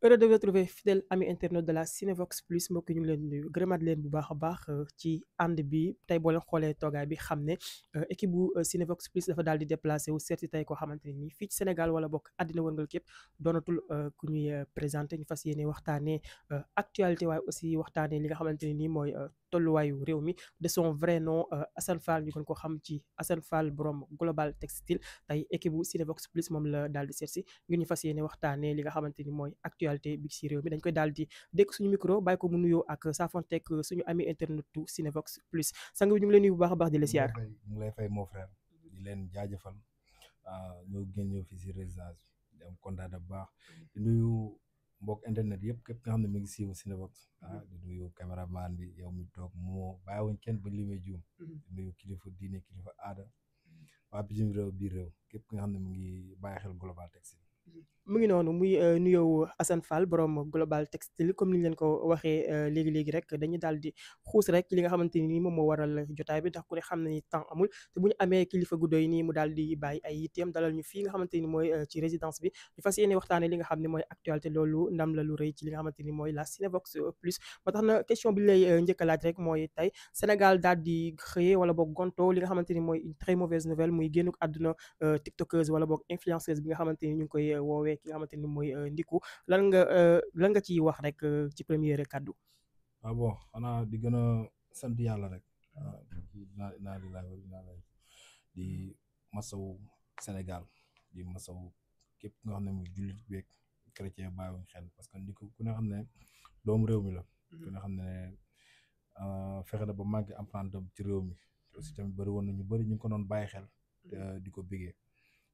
Heureux de vous retrouver fidèle ami internet de la Cinevox Plus mbokk ñu ngi leen di nuyu gërëmaat leen bu baax a baax ci ànd bi tey boo leen xoolee toogaay bi xam ne équipe bu Cinevox Plus dafa daal di déplacé wu seeti tey koo xamante ne nii fii ci Sénégal wala bokk àddina wërngal képp doonatul ku ñuy présenté ñu fas yéene waxtaanee actualité waaye aussi waxtaanee li nga xamante ne nii mooy tolluwaayu réew mi de son vrai nom Assane Fall ñu gën ko xam ci Assane Fall borom Global Textile tey équipe bu Cinevox Plus moom la daal di seet si ngir ñu fas yéene waxtaanee li nga xamante ni mooy actualité bi ci réew mi dañ koy daal di dékk suñu micro bàyyi ko mu nuyoo ak saafonteeg suñu ami internet tu Cinevox Plus sang bi ñu ngi leen nuyu bu baax a baax di la siyaar. ñu ngi lay fay mon frère di leen jaajëfal ñoo gën ñëw fii si résidence bi di am kontaan bu baax di nuyu mbokk internet yëpp képp nga xam ne mi ngi siiw Cinevox di nuyu caméraman bi yow mi toog moo bàyyiwuñ kenn ba limee juum di nuyu kilifa diine kilifa aada waa bitim réew biir réew képp nga xam ne mu ngi bàyyi xel Global Textile. mu ngi noonu muy nuyoo Assane Fall borom Global Textile comme ni ñu leen ko waxee léegi-léegi rek dañuy daal di xuus rek li nga xamante ni moom moo waral jotaay bi ndax ku ne xam na ni temps amul te bu ñu amee kilifa gu doy nii mu daal di bàyyi ay yitteem dalal ñu fii nga xamante ni mooy ci résidence bi ñu fas yéene waxtaane li nga xam ne mooy actualité loolu ndam la lu rëy ci li nga xamante ni mooy la Cinevox Plus ba tax na question bi lay njëkk a laaj rek mooy tey Sénégal daal di xëyee wala boog gonto li nga xamante ni mooy une très mauvaise nouvelle muy génnuk àdduna tiktokeuse wala boog influenceuse bi nga xamante ni ñu ngi koy woowee ki nga xamante ni mooy Ndiku lan nga ciy wax rek ci première kàddu. Bon xanaa di gën a sant yàlla rek naa di masawu Sénégal di masawu képp nga xam ne muy jullit beeg chrétien bàyyiwuñ xel parce que Ndiku ku ne xam ne doomu réew mi la ku ne xam ne fexe na ba manqué empreinte ci réew mi aussi tamit bëri woon na ñu bëri ñu ngi ko doon bàyyi xel di ko bégee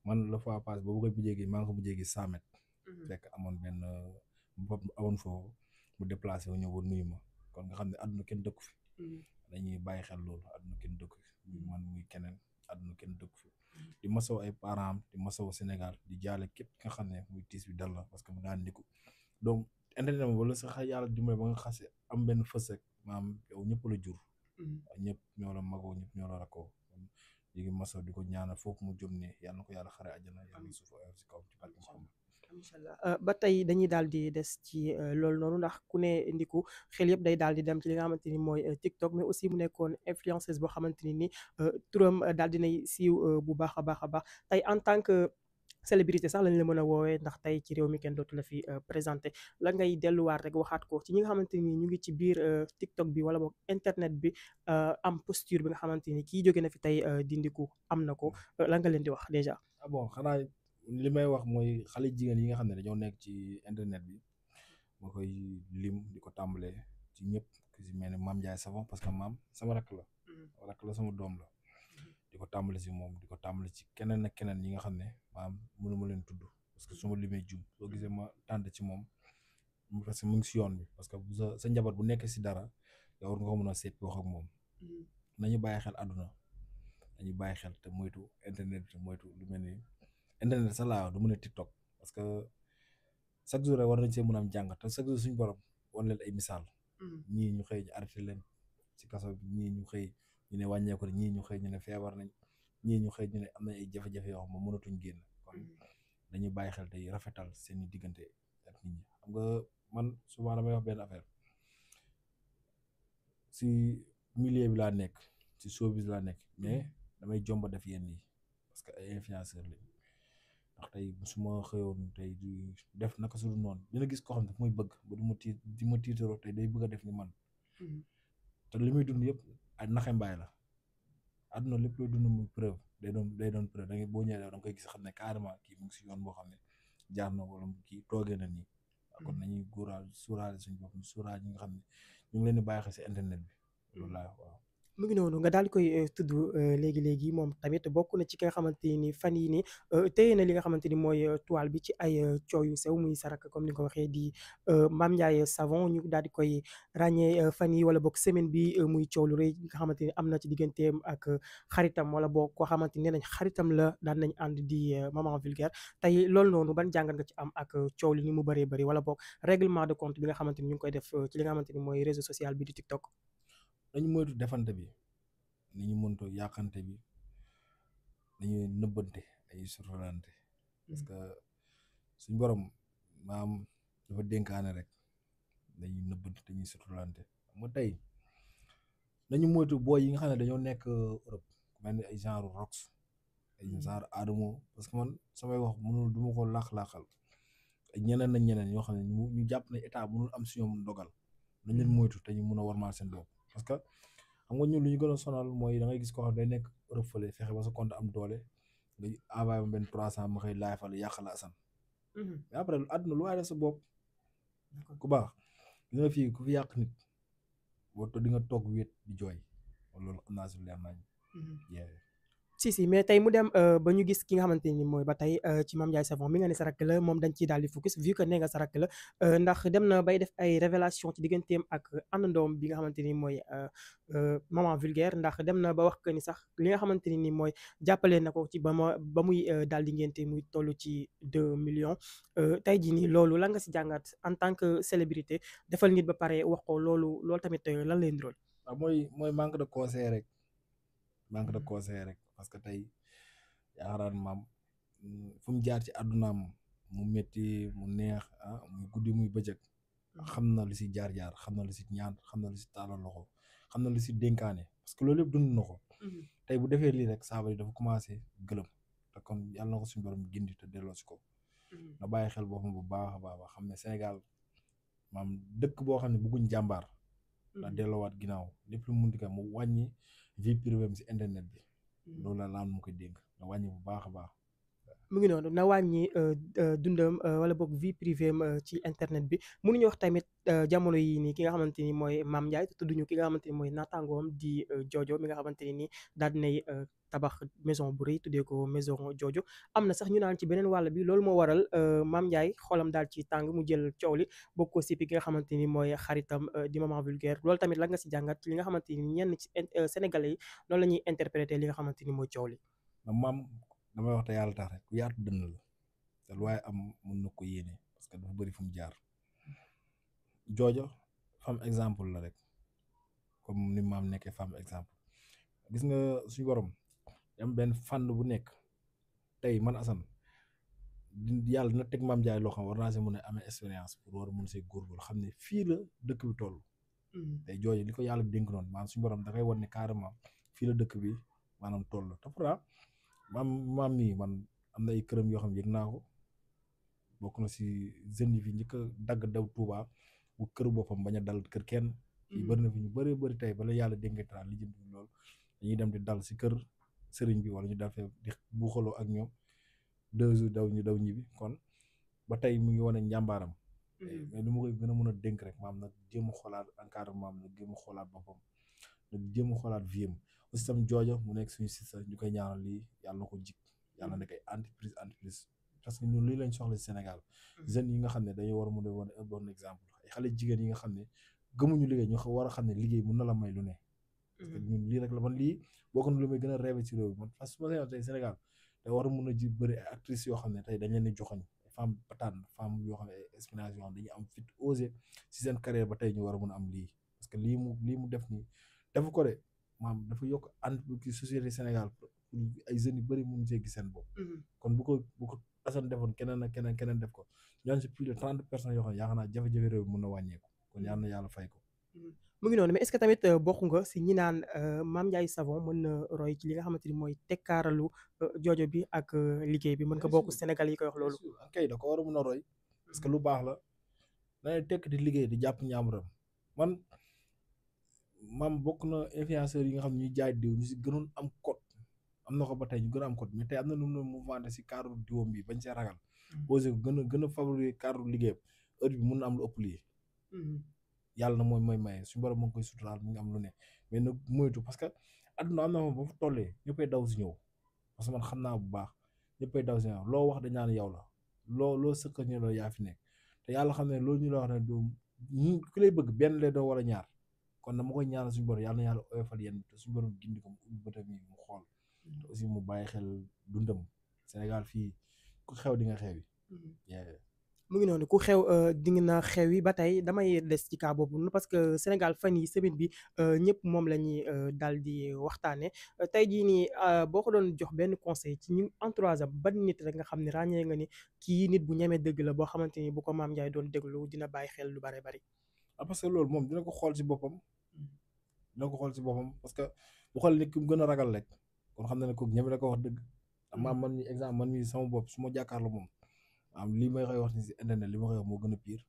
man la fois passé boobu koy mujjee gi maa ngi ko mujjee gi 100 mètres fekk amoon benn bopp amoon foofu mu déplacé wu ñëw ba nuyu ma kon nga xam ne àdduna kenn dëkku fi dañuy bàyyi xel loolu àdduna kenn dëkku fi muy man muy keneen àdduna kenn dëkku fi di masaw ay parents di masaw Sénégal di jaale képp nga xam ne muy tiis bi dal la parce que mu daan Ndiku donc internet ma wala sax yàlla dimbale ba nga xase am benn fës rek maam yow ñëpp la jur ñëpp ñoo la magoo ñëpp ñoo la rakkoo léegi masaw di ko ñaanal foofu mu jëm ne yàlla na ko yàlla xare àjjana yàlla na suuf oyof si kaw ci barke Muhammad. incha allah ba tey dañuy daal di des ci loolu noonu ndax ku ne Ndiku xel yëpp day daal di dem ci li nga xamante ni mooy TikTok mais aussi mu nekkoon influenceuse boo xamante ni turam daal dinay siiw bu baax a baax a baax tey en tant que célébrité sax lañ la mën a woowee ndax tey ci réew mi kenn dootu la fi présenté la ngay delluwaat rek waxaat ko ci ñi nga xamante ni ñu ngi ci biir TikTok bi wala boog internet bi am posture bi nga xamante ni kii jóge na fi tey di Ndiku am na ko la nga leen di wax déjà. Bon xanaa li may wax mooy xale jigéen yi nga xam ne dañoo nekk ci internet bi moo koy lim di ko tàmbalee ci ñëpp ku si mel ne Mame Ndiaye Savon parce que maam sama rakk la sama doom la di ko tàmbale si moom di ko tàmbale ci keneen ak keneen yi nga xam ne maam mënuma leen tudd parce que su ma limee jum soo gisee ma tànn ci moom parce que mu ngi si yoon bi parce que bu sa njaboot bu nekk si dara yow war nga ko mën a seppi wax ak moom nañu bàyyi xel àdduna dañuy bàyyi xel te moytu internet te moytu lu mel ni internet sax laa du mën a TikTok parce que chaque jour rek war nañ see mën a am jàngat te chaque jour suñu borom war leen ay misaal ñii ñu xëy ñu arrêté leen ci kaso bi ñii ñu xëy ñu ne wàññeeku ñii ñu xëy ñu ne feebar nañ ñii ñu xëy ñu ne am nañ ay jafe-jafe yoo xam ne mënatuñ génn kon dañuy bàyyi xel tey rafetal seeni diggante ak nit ñi xam nga man souvent damay wax benn affaire si milieu bi laa nekk si showbiz laa nekk mais damay jomba def yenn yi parce que ay influenceur lañ ndax tey su ma xëyoon tey di def naka su dul noonu dina gis koo xam ne muy bëgg ba du ma di ma tiitaroo tey day bëgg a def ni man te li muy dund yëpp ay naxe mbaay la àdduna lépp looy dund muy preuve day doon preuve da ngay boo ñëwee da nga koy gis xam ne carrément kii mu ngi si yoon boo xam ne jaar na wala kii toogee na nii kon nañuy góoraal suuraale suñu bopp ñu suuraal ñi nga xam ne ñu ngi leen di bàyyi xel si internet bi loolu laa waaw. mu ngi noonu nga daal di koy tudd léegi-léegi moom tamit bokk na ci ki nga xamante ni fan yii nii téye na li nga xamante ni mooy toile bi ci ay coow yu sew muy sarak comme ni nga ko waxee di Mame Ndiaye Savon ñu daal di koy ràññee fan yi wala boog semaine bi muy coow lu rëy nga xamante ni am na ci digganteem ak xaritam wala boog koo xamante ni nee nañ xaritam la daan nañ ànd di Maman Vulgaire tey loolu noonu ban jàngat nga ci am ak coow li ni mu bëree bëri wala boog règlement de compte bi nga xamante ni ñu ngi koy def ci li nga xamante ni mooy réseau social bi di TikTok. dañu moytu defante bi ni ñu mënto yàqante bi dañuy nëbbante ay suturalante parce que suñ borom maam dafa dénkaane rek dañuy nëbbante dañuy suturlante xam nga tey nañu moytu booy yi nga xam ne dañoo nekk Europe mel ni ay genre Rox ay genre Adamo parce que man samay wax mënul du ma ko laax-laaxal ñeneen ak ñeneen ñoo xam ne ñu jàpp ne état mënul am si ñoom ndogal nañ leen moytu te ñu mun a warmaal seen bopp parce que xam nga ñun lu ñu gën a sonal mooy da ngay gis koo xam ne day nekk Europe fële fexe ba sa compte am doole nga envoyé ma benn 300 ma koy laay fal yàq la asan mais après àdduna lu waay def sa bopp ku baax gis nga fii ku fi yàq nit boo to di nga toog wéet di jooy loolu xam naa si leer nañ si mais tey mu dem ba ñu gis ki nga xamante ni mooy ba tey ci Mame Ndiaye Savon mi nga ne sa rakk la moom dañ ciy daal di focus vu que nee nga sa rakk la ndax dem na bay def ay révélation ci digganteem ak àndandoom bi nga xamante ni mooy Maman Vulgaire ndax dem na ba wax que ni sax li nga xamante ni mooy jàppale na ko ci ba muy daal di ngénte muy toll ci 2 millions tey jii nii loolu lan nga si jàngat en tant que célébrité defal nit ba pare wax ko loolu tamit lan lay ndirool. waaw mooy manque de conseil rek manque de conseil rek parce que tey yaakaar maam fu mu jaar ci àddunaam mu métti mu neex muy guddi muy bëccëg xam na lu si jaar-jaar xam na lu si ñaan xam na lu si taalal loxo xam na lu si dénkaane parce que loolu yëpp dund na ko tey bu defee lii rek saa dafa commencé gëlëm te kon yàlla na ko suñu borom gindi te delloo si ko na bàyyi xel boppam bu baax a baax xam ne Sénégal maam dëkk boo xam ne bëgguñ jàmbaar la delloowaat ginnaaw lépp lu mu munti mu wàññi vie privée si internet bi loolu la laan mu koy dénk na wàññi bu baax a baax mu ngi noonu na wàññi dundam wala boog vie privée ci internet bi mënuñu wax tamit jamono yi nii ki nga xamante ni mooy Mame Ndiaye te tudduñu ki nga xamante ni mooy naataangoom di Jojo mi nga xamante ni daal dinay tabax maison bu rëy tuddee ko maison Jojo am na sax ñu naan ci beneen wàll bi loolu moo waral Mame Ndiaye xolam daal ci tàng mu jël coow li bokk ko si ki nga xamante ni mooy xaritam di Maman Vulgaire loolu tamit la nga si jàngat li nga xamante ni ñenn ci sénégalais yi loolu la ñuy interpréter li nga xamante ni mooy coow li. damay wax te yàlla tax rek ku yaatu dënn la te lu waaye am mën na ko yéene parce que dafa bëri fu mu jaar Jojo femme exemple la rek comme ni maam nekkee femme exemple gis nga suñu borom am benn fànn bu nekk tey man Assane yàlla dina teg Mame Ndiaye loo xam war naa see mën a amee expérience pour war a mën see góorgóorlu xam ne fii la dëkk bi toll tey Jojo li ko yàlla dénk noonu maanaam suñu borom da koy wan ne carrément fii la dëkk bi maanaam toll te pourtant maam mii man am na ay këram yoo xam ne yëg naa ko bokk na si jeunes yi fi njëkk a dagg daw Touba bu kër boppam bañ a dal kër kenn yi bëri na fi ñu bëri tey bala yàlla dénkataan li jënd lool dañuy dem di dal si kër sëriñ bi wala ñu dal fee di buuxaloo ak ñoom 2 jours daw ñibbi kon ba tey mu ngi wane njàmbaaram mais lu ma koy gën a mën a dénk rek maam nag jéem a xoolaat encadrement nag jéem a xoolaat boppam nag jéem a xoolaat vie am aussi tam Jojo mu nekk suñu sista ñu koy ñaanal lii yàlla na ko jik yàlla nekk ay entreprise parce que ñun lii lañ soxla ci Sénégal jeunes yi nga xam ne dañoo war a mën a wane un bon exemple ay xale jigéen yi nga xam ne gëmuñu liggéey ñu war a xam ne liggéey mën na la may lu ne parce que ñun lii rek la man lii bokk na lu may gën a rêvé ci réew man parce que su ma seyoon tey Sénégal da war a mën a ji bëri ay actrices yoo xam ne tey dañ leen di joxoñ femme pataan femme yoo xam ne ay expérience yoo xam ne dañuy am fit osé ci seen carrière ba tey ñu war a mën a am lii parce que lii mu def nii defu ko de maam dafa yokk entreprise société Sénégal ay jeunes yu bëri mun see gis seen bopp kon bu ko Assane defoon keneen def ko ñoon si plus de 30 personnes yoo xam ne yaakaar naa jafe-jafe réew mun na wàññeeku kon yal na yàlla fay ko mu ngi noonu mais est-ce que tamit bokk nga si ñi naan Mame Ndiaye Savon mën na roy ci li nga xamante ni mooy tekkaaralu Jojo bi ak liggéey bi mën nga bokk Sénégal yi koy wax loolu kay da ko war a mën a roy parce que lu baax la dana tekk di liggéey di jàpp ñaamuram man maam bokk na influenceurs yi nga xam ne ñuy jaay diw ñu si gënoon am code am na ko ba tey ñu gën a am code mais tey am na nu mu mouvement si cadre diwam bi bañ see ragal osé ko gën a favoriser cadre liggéeyam heure bi mun na am lu ëpp lii yàlla na mooy maye suñu borom moo ngi koy suturaal mu ngi am lu ne mais nag moytu parce que adduna am na moom ba fu tollee ñëppay daw si ñëw parce que man xam naa bu baax ñëppay daw si ñëw loo wax dañ naan yow la loo sëkk ñu la yaa fi nekk te yàlla xam ne loolu ñu la wax ne du ku lay bëgg benn lay doo wala ñaar kon dama koy ñaanal suñu borom yàlla na yàlla oyofal yenn te suñu borom gindi ko mu ubbi bëtam yi mu xool te aussi mu bàyyi xel dundam Sénégal fii ku xew di nga xewi mu ngi noonu ku xew dina xew yi ba tey damay des ci cas boobu parce que Sénégal fan yi semaine bi ñëpp moom la ñuy daal di waxtaane tey jii nii boo ko doon jox benn conseil ci ñu entourage am ban nit rek nga xam ne ràññee nga ni kii nit bu ñemee dëgg la boo xamante ni bu ko Mame Ndiaye doon déglu dina bàyyi xel lu bare bari. parce que loolu moom dina ko xool si boppam. dina ko xool si boppam parce que bu xool nit ki mu gën a ragal rek kon xam na ne kooku ñeme da ko wax dëgg. maam man mi exemple man mi sama bopp su ma jàkkaarloo moom lii may koy wax ni si internet li ma koy wax moo gën a pire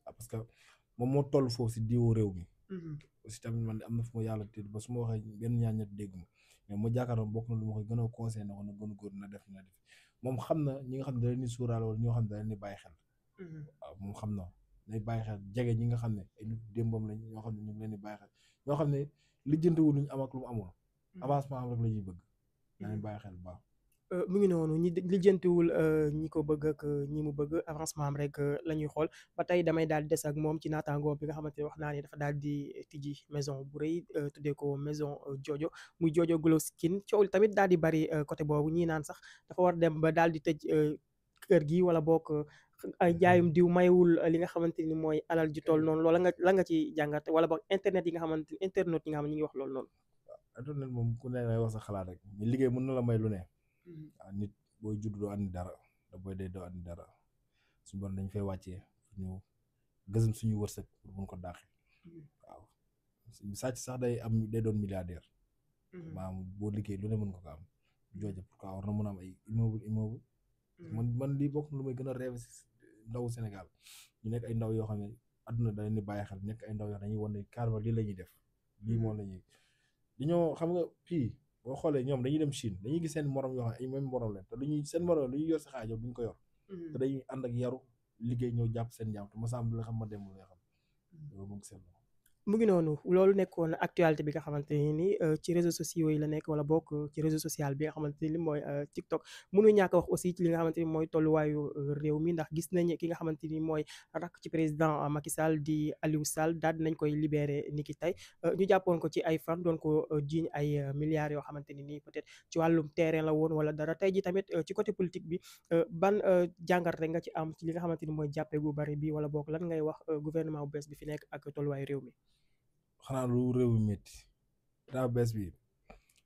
parce que moom moo toll foofu si diwo réew mi. aussi tamit man am na fu ma yàlla tëdd ba su ma waxee benn ñaar ñett dégg ma mais ma jàkkaarloo bokk na lu ma koy gën a conseillé na ko na gën a góor na def moom xam na ñi nga xam ne da leen di suuraale wala ñoo xam ne da leen di bàyyi xel. waaw moom xam na day bàyyi xel jege ñi nga xam ne ay nit démbam lañ ñoo xam ne ñu ngi leen di bàyyi xel ñoo xam ne lijjantiwul lu ñu am ak lu mu amul avancement am rek la ñuy bëgg. daa leen bàyyi xel bu baax. mu ngi noonu ñi lijjantiwul ñi ko bëgg ak ñi mu bëgg avancement am rek la ñuy xool ba tey damay daal di des ak moom ci naataangoo bi nga xamante ne wax naa ne dafa daal di tijji maison bu rëy tuddee ko maison Jojo muy Jojo Glow Skin coow tamit daal di bari côté boobu ñii naan sax dafa war dem ba daal di tëj kër gi wala bokk ay jaayum diw mayewul li nga xamante ni mooy alal ji toll noonu loola la nga ci jàngat wala boog internet yi nga xamante ni internet yi nga xam ne ñu ngi wax loolu noonu. internet moom ku ne lay wax sa xalaat rek ñu liggéey mën na la may lu ne. waaw nit booy judd doo andi dara da booy dee doo andi dara suñu bon dañ fay wàccee ñu gësam suñu wërsëg pour mun ko daaxee. waaw sàcc sax day doon milliardaire. maanaam boo liggéey lu ne mën ko am jooja pourquoi war na mën a am ay immeuble. man lii bokk na lu may gën a rêve si ndawu Sénégal ñu nekk ay ndaw yoo xam ne adduna da leen di bàyyi xel nekk ay ndaw yoo xam ne dañuy wan ne carrément lii la ñuy def lii moom la ñuy dañoo xam nga fii boo xoolee ñoom dañuy dem Chine dañuy gis seen morom yoo xam ne ay même morom leen te duñuy seen morom lu ñuy yor si xaalis duñ ko yor. te dañuy ànd ak yaru liggéey ñëw jàpp seen jàmm te ma sàmm la xam ma dem lu xam loolu moom seen mu ngi noonu loolu nekkoon actualité bi nga xamante ni ci réseaux sociaux yi la nekk wala bokk ci réseau social bi nga xamante ni mooy TikTok mënu ñàkk wax aussi ci li nga xamante ni mooy tolluwaayu réew mi ndax gis nañ ki nga xamante ni mooy rakk ci président Macky Sall di Aliou Sall daal dinañ koy libéré ni ki tey ñu jàppoon ko ci ay fan doon ko jiiñ ay milliards yoo xamante ni nii peut-être ci wàllum terrain la woon wala dara tey ji tamit ci côté politique bi ban jàngat rek nga ci am ci li nga xamante ni mooy jàppe gu bari bi wala bokk lan ngay wax gouvernement bu bees bi fi nekk ak tolluwaayu réew mi. xanaa lu réew mi métti état bees bi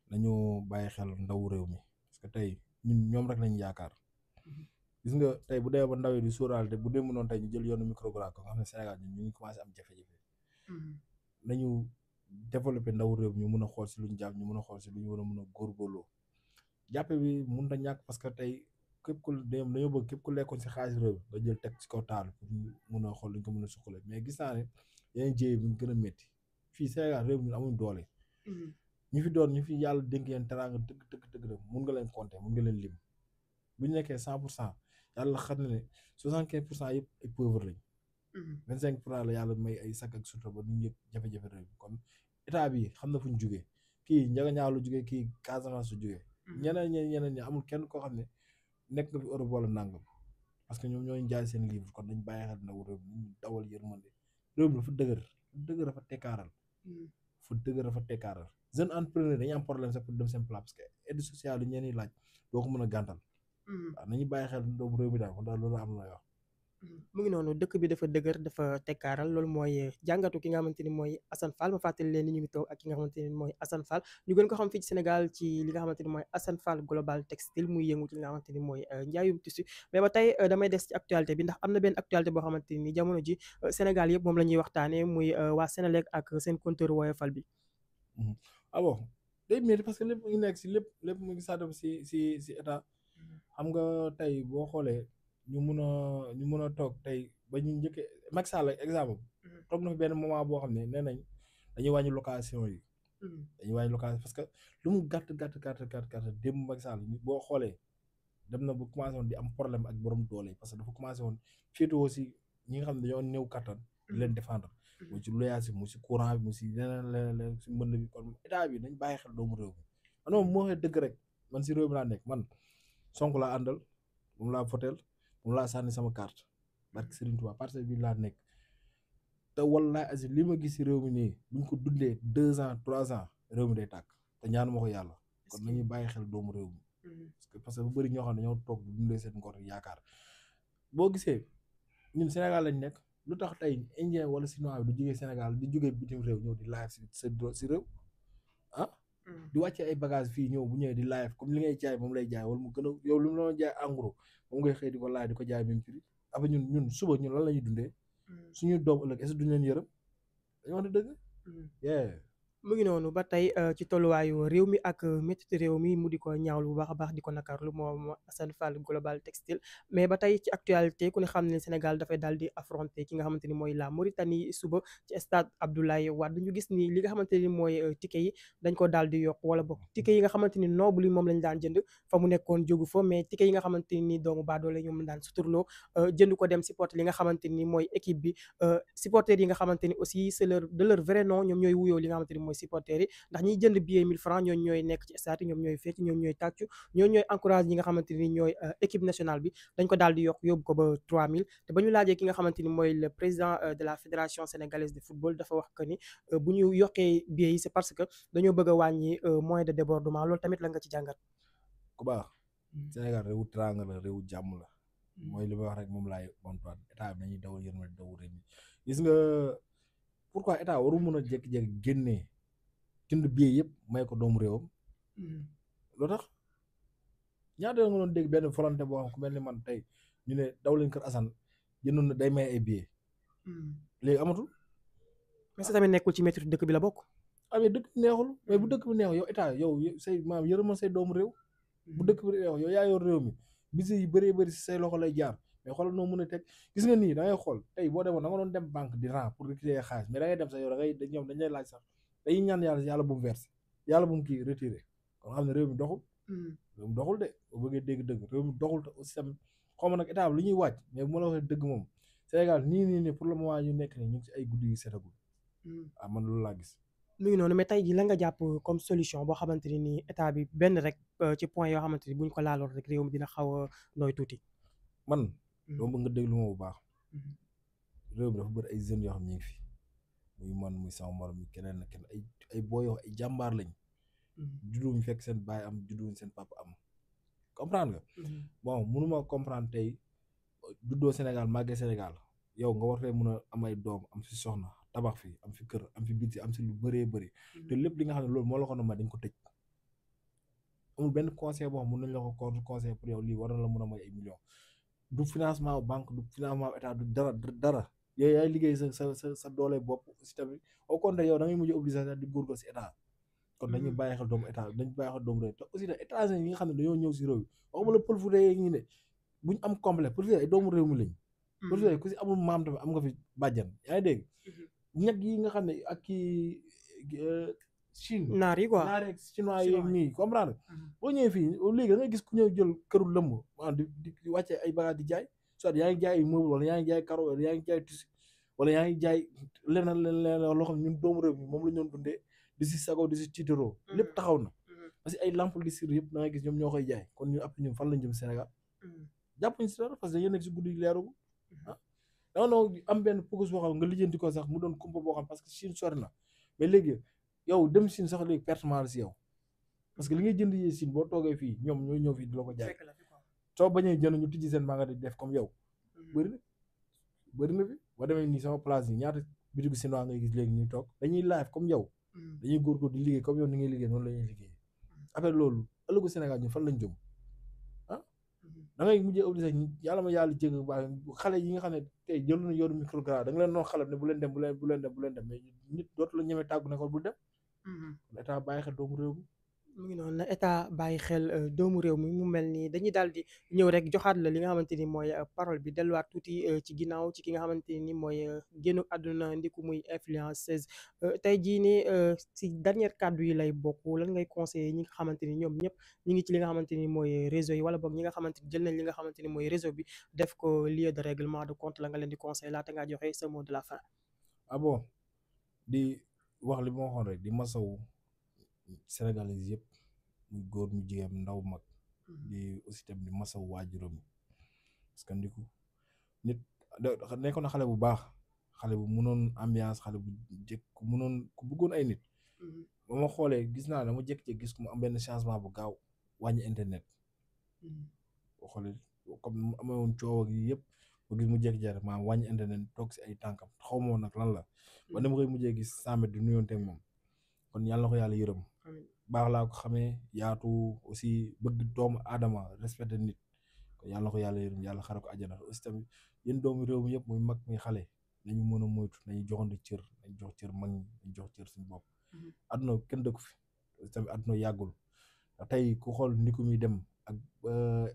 nañu bàyyi xel ndaw réew mi parce que tey ñoom rek lañu yaakaar gis nga tey bu dee ba ndaw yi di sóoraal te bu dee mënoon tey ñu jël yoonu microgramme ko nga xam ne Sénégal ñu ngi commencé am jafe-jafe nañu développé ndaw réew mi ñu mën a xool si luñ jàpp ñu mën a xool si lu ñu war a mën a góorgóorloo jàppe bi mënut a ñàkk parce que tey képp ku dañoo bëgg képp ku lekkoon si xaalis réew nga jël teg si kaw taal pour ñu mën a xool luñ ko mën a suqale mais gis naa ne yeneen jéye bi ñu gën a métti fii Sénégal réew mi amuñ doole ñu fi doon ñu fi yàlla dénk yeen teraanga dëgg la mun nga leen compter mun nga leen lim bu ñu nekkee 100% yàlla xam na ne 75% yëpp ay pauvre lañ 25% la yàlla may ay sakk ak sutura ba duñu yëg jafe-jafe réew mi kon état bi xam na fu ñu jugee kii Ndiaga Ñaaw la jugee kii Casamance su jugee ñeneen ñi amul kenn koo xam ne nekk nga fi Europe wala nangam parce que ñoom ñooñu jaay seen livre kon dañ bàyyi xel ndaw réew mi ñu dawal yërmande réew mi dafa dëgër dafa tekkaaral fu dëgg dafa tekkaaral jeune entrepreneur dañuy am problème sax pour dem seen place parce que aide sociale yi ñeen laaj doo ko mën a gàntal waaw nañu bàyyi xel doomu réew mi daal kon daal loolu am na wax mu ngi noonu dëkk bi dafa dëgër dafa tekkaaral loolu mooy jàngatu ki nga xamante ni mooy Assane Fall ma fàttali leen ni ñu ngi toog ak ki nga xamante ni mooy Assane Fall ñu gën ko xam fii ci Sénégal ci li nga xamante ni mooy Assane Fall Global Textile muy yëngu ci li nga xamante ni mooy njaayum tissu mais ba tey damay des ci actualité bi ndax am na benn actualité boo xamante ni jamono ji Sénégal yëpp moom la ñuy waxtaanee muy waa Sénélec ak seen compteur Woyofal bi ah bon day métti parce que lépp mu ngi nekk si lépp mu ngi sàddam si état xam nga tey boo xoolee ñu mun a toog tey ba ñu njëkkee Macky Sall exemple toog na fi benn moment boo xam ne nee nañ dañuy wàññi location yi dañuy wàññi location parce que lu mu gàtt démb Macky Sall boo xoolee dem na bu commencé woon di am problème ak borom doole parce que dafa commencé woon féetewoo si ñi nga xam ne dañoo néew kattan di leen défendre mu ci loyer mu si courant bi mu si leneen si mbënd bi kon état bi nañ bàyyi xel doomu réew mi man moom moo waxee dëgg rek man si réew mi laa nekk man Sonko laa àndal moom laa votel moom laa sànni sama carte barke Serigne Touba parce que bi laa nekk te wallaay asi li ma gis si réew mi nii buñ ko dundee 2 ans 3 ans réew mi day tàkk te ñaanu ma ko yàlla kon nañuy bàyyi xel doomu réew mi parce que bu bëri ñoo xam ne dañoo toog dundee seen ngor yaakaar boo gisee ñun Sénégal lañ nekk lu tax tey indien wala chinois bi du jógee Sénégal di jógee bitim réew ñëw di live si réew ah di wàcce ay bagage fii ñëw bu ñëwee di live comme li ngay jaay moom lay jaay wala mu gën a yow lu mu doon jaay en gros moom ngay xëy di ko laaj di ko jaay même prix après ñun suba ñun lan la ñuy dundee suñu doom ëllëg est-ce que duñ leen yërëm dañu wax dëgg mu ngi noonu ba tey ci tolluwaayu réew mi ak métti réew mi mu di ko ñaawlu bu baax a baax di ko nakarlu moom Assane Fall Global Textile mais ba tey ci actualité ku ne xam ne Sénégal dafay daal di affronter ki nga xamante ni mooy la Mauritanie suba ci stade Abdoulaye Wade ñu gis ni li nga xamante ni mooy ticket yi dañ ko daal di yokk wala boog ticket yi nga xamante ni noobu li moom lañ daan jënd fa mu nekkoon jógu fa mais ticket yi nga xamante ni doomu baadoole ñoom lañ daan suturloo jënd ko dem supporter li nga xamante ni mooy équipe bi supporters yi nga xamante ni aussi c'est leur de leur vrai nom ñoom ñooy wuyoo li nga xamante ni mooy supporters yi ndax ñiy jënd billet 1000 francs ñooñu ñooy nekk ci stade yi ñoom ñooy fecc ñoom ñooy tàccu ñooñu ñooy encourage ñi nga xamante ni ñooy équipe nationale bi dañ ko daal di yokk yóbbu ko ba 3000 te ba ñu laajee ki nga xamante ni mooy le président de la fédération sénégalaise de football dafa wax que ni bu ñu yokkee billet yi c'est parce que dañoo bëgg a wàññi moyen de débordement loolu tamit la nga ci jàngat ku baax Sénégal réewu teraanga la réewu jàmm la mooy li may wax rek moom laay bontoine état bi nañuy dawal yërmande daw réew mi gis nga pourquoi état waru mën a jékki-jékki génnee jënd billet yëpp may ko doomu réewam loo tax ñaata nga doon dégg benn volonté boo xam ku mel ni man tey ñu ne daw leen kër Assane jëndoon na day may ay billets léegi amatul mais ça tamit nekkul ci métti dëkk bi la bokk mais dëkk bi neexul mais bu dëkk bi neexul yow état yow say maam yërëmal say doomu réew bu dëkk bi neexul yow yaa yor réew mi bisi yi bëree bëri si say loxo lay jaar mais xoolal noo mën a teg gis nga nii da ngay xool tey boo demoon da nga doon dem banque di rang pour récupérer xaalis mais da ngay dem sax yow da ngay ñoom dañ lay laaj sax dañuy ñaan yàlla bu mu versé yàlla bu mu kii retiré kon xam ne réew mi doxul réew mi doxul de boo bëggee dégg dëgg réew mi doxul te aussi tamit xaw ma nag état bi lu ñuy wàcc mais bu ma la waxee dëgg moom Sénégal nii pour le moment ñu nekk nii ñu ngi si ay guddi yu setagul man loolu laa gis mu ngi noonu mais tey ji la nga jàpp comme solution boo xamante ni nii état bi benn rek ci point yoo xamante ni buñ ko laaloon rek réew mi dina xaw a nooy tuuti man doo bëgg nga déglu ma bu baax réew mi dafa bëri ay jeunes yoo xam ñu ngi fi muy man muy sama morom muy keneen ak keneen ay boo yoo ay jàmbaar lañ judduwuñ fekk seen baay am judduwuñ seen papa am comprendre nga bon mënuma comprendre tey juddoo Sénégal màggee Sénégal yow nga war fee mën a am ay doom am fi soxna tabax fi am fi kër am fi biti am si lu bëree bëri te lépp li nga xam ne loolu moo la ko na ma dañ ko tëj amul benn conseil boo xam mën nañ la ko conseil pour yow lii war na la mën a may ay millions du financement banque du financement état du dara yow yaay liggéey sa doole bopp si tamit au contraire yow da ngay mujj obligation di góorgóorlu si état kon dañuy bàyyi xel doomu état dañu bàyyi xel doomu réew te aussi nag états yi nga xam ne dañoo ñëw si réew yi waxuma la pël fu dee ngi ne buñ am complet pël fu ay doomu réew mi lañ pël fu ku si amul maam tamit am nga fi bàjjan yaa ngi dégg ñag yi nga xam ne ak kii Chine naar yi quoi naar ak chinois yi nii comprendre boo ñëwee fii léegi da ngay gis ku ñëw jël këru lëmb di wàcce ay bagage di jaay soit yaa ngi jaay ay meuble wala yaa ngi jaay karo wala yaa ngi jaay tissu wala yaa ngi jaay leneen loo xam ne ñun doomu réew mi moom la ñu doon dundee di si sago di si tiitaroo lépp taxaw na parce que ay lampe di sir yëpp da ngay gis ñoom ñoo koy jaay kon ñun après ñun fan lañ jëm Sénégal jàppuñ si dara parce que dañoo nekk si guddi leerugu danga noo am benn pocus boo xam nga lijjanti ko sax mu doon kumpa boo xam parce que Chine sori na mais léegi yow dem Chine sax léegi pertement la si yow parce que li ngay jënd yi Chine boo toogee fii ñoom ñooy ñëw fii di la ko jaay soo bañee jënd ñu tijji seen magasin di def comme yow bëri na fi boo demee nii sama place yi ñaata bitigu chinois ngay gis léegi ñuy toog dañuy live comme yow dañuy góorgóor di liggéey comme yow ni ngay liggéey noonu la ñuy liggéey après loolu ëllëgu Sénégal ñu fan lañ jëm da ngay mujjee obligé yàlla ma yàlla jégg baax xale yi nga xam ne tey jël na yoonu microgras da nga leen doon xalaat ne bu leen dem mais nit dootu la ñemee tàggu ne ko bul dem état bàyyi xel doomu réew mi mu ngi noonu na état bàyyi xel doomu réew mi mu mel ni dañuy daal di ñëw rek joxaat la li nga xamante ni mooy parole bi delluwaat tuuti ci ginnaaw ci ki nga xamante ni mooy génnu àdduna ndiku muy influenceuse tey jii ni si dernière kàddu yi lay bokk lan ngay conseiller ñi nga xamante ni ñoom ñëpp ñu ngi ci li nga xamante ni mooy réseau yi wala boog ñi nga xamante ni jël nañ li nga xamante ni mooy réseau bi def ko lieu de règlement de compte la nga leen di conseiller laata ngaa joxe ce mot de la fin. bon di wax li ma waxoon rek di masaw Sénégalais yëpp muy góor mu jigéen ndaw mag di aussi tamit di masaw waajuram parce que ndiku nit nekkoon na xale bu baax xale bu mënoon ambiance xale bu jëkk ku mënoon ku bëggoon ay nit ba ma xoolee gis naa dama jékki-jékki gis ku mu am benn changement bu gaaw wàññi internet boo xoolee comme mu amee woon coow ak yi yëpp ba gis mu jékki-jékki maanaam wàññi internet toog si ay tànkam xaw ma woon nag lan la ba dama koy mujjee gis 100 mètres di nuyoonte ak moom kon yàlla na ko yàlla yërëm baax laa ko xamee yaatu aussi bëgg doomu aadama respecté nit kon yàlla na ko yàlla yërëm yàlla xare ko àjjana aussi tamit yéen doomu réew mi yëpp muy mag muy xale nañu mën a moytu nañu joxante cër nañu jox cër mag ñi nañu jox cër suñu bopp àdduna kenn dëkku fi aussi tamit àdduna yàggul tey ku xool ni ku muy dem ak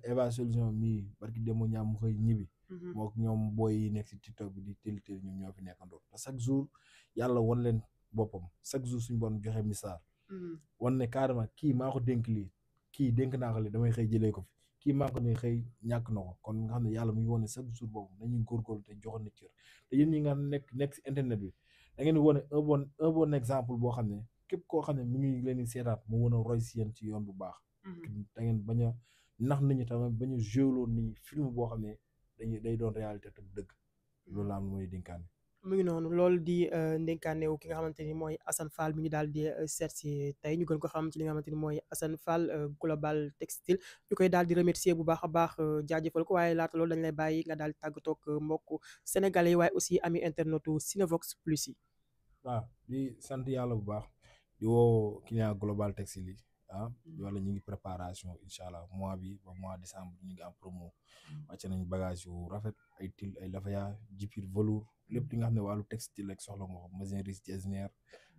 Eva Solution mii barki demo ñaam mu xëy ñibbi moo ñoom booy yi nekk si TikTok bi di tëli tëli ñoom ñoo fi nekkandoo te chaque jour yàlla wan leen boppam chaque jour suñu bon joxe misaal wan ne carrément kii maa ko dénk lii kii dénk naa ko lii damay xëy jëlee ko fi kii maa ko ne xëy ñàkk na ko kon nga xam ne yàlla mu ngi wane chaque jour boobu nañu góorgóorlu te joxoon na cër te yéen ñi nga nekk si internet bi da ngeen di wane un bon exemple boo xam ne képp koo xam ne mu ngi leen di seetaat mu mën a roy si yéen ci yoon bu baax da ngeen bañ a nax nit ñi tamit bañ a joué nit ñi film boo xam ne day doon réalité te dëgg loolu la am mooy dénkaane mu ngi noonu loolu di ndénkaanewu ki nga xamante ni mooy Assane Fall mi ñu daal di seet si tey ñu gën ko xam ci li nga xamante ni mooy Assane Fall Global Textile ñu koy daal di remercier bu baax a baax jaajëfal ko waaye laata loolu dañ lay bàyyi nga daal di tàggatoo ak mbokku sénégalais yi waaye aussi ami internetu Cinevox Plus yi. waaw di sant yàlla bu baax di woo client Global Textile yi wala ñu ngi préparation incha allah mois bi ba mois décembre ñu ngi am promo wàcce nañ bagage yu rafet ay til ay lafaya jipir velours lépp li nga xam ne wàllu textile rek soxla nga ko machinerie jasineer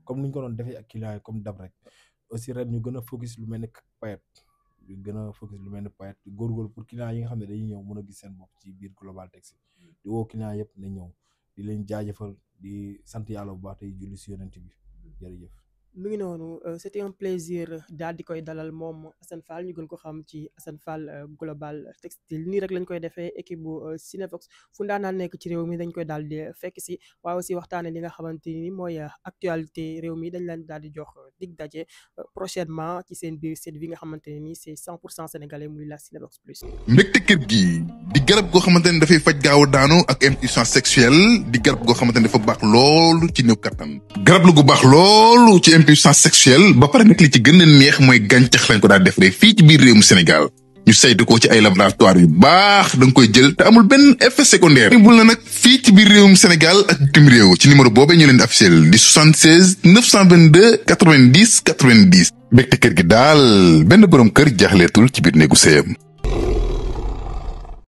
comme ni ñu ko doon defee ak client yi comme dab rek aussi ren ñu gën a focus lu mel ni paillette di góorgóorlu pour client yi nga xam ne dañuy ñëw mën a gis seen bopp ci biir Global Textile di woo client yëpp na ñëw di leen jaajëfal di sant yàlla bu baax tey julli si yonent bi jërëjëf. mu ngi noonu c'était un plaisir daal di koy dalal moom Assane Fall ñu gën ko xam ci Assane Fall Global Textile nii rek lañ koy defee équipe bu Cinevox fu ndaanaan nekk ci réew mi dañ koy daal di fekk si waaye aussi waxtaane li nga xamante ni mooy actualité réew mi dañ leen daal di jox dig daje prochainement ci seen biir site bi nga xamante ne ni c'est 100% sénégalais muy la Cinevox Plus. mbégte kër gi di garab goo xamante ne dafay faj gaaw a daanu ak impuissance sexuelle di garab goo xamante ne dafa baax loolu ci néew kattan garab la gu baax loolu ci impuissance sexuelle ba pare nag li ci gën a neex mooy gàncax lañ ko daal defaree fii ci biir réewum Sénégal ñu saytu ko ci ay laboratoire yu baax da nga koy jël te amul benn effet secondaire bul na nag fii ci biir réewum Sénégal ak bitim réew ci numéro boobee ñu leen di affiché di 76 922 90 90 mbégte kër gi daal benn borom kër jaaxleetul ci biir néegu sëyam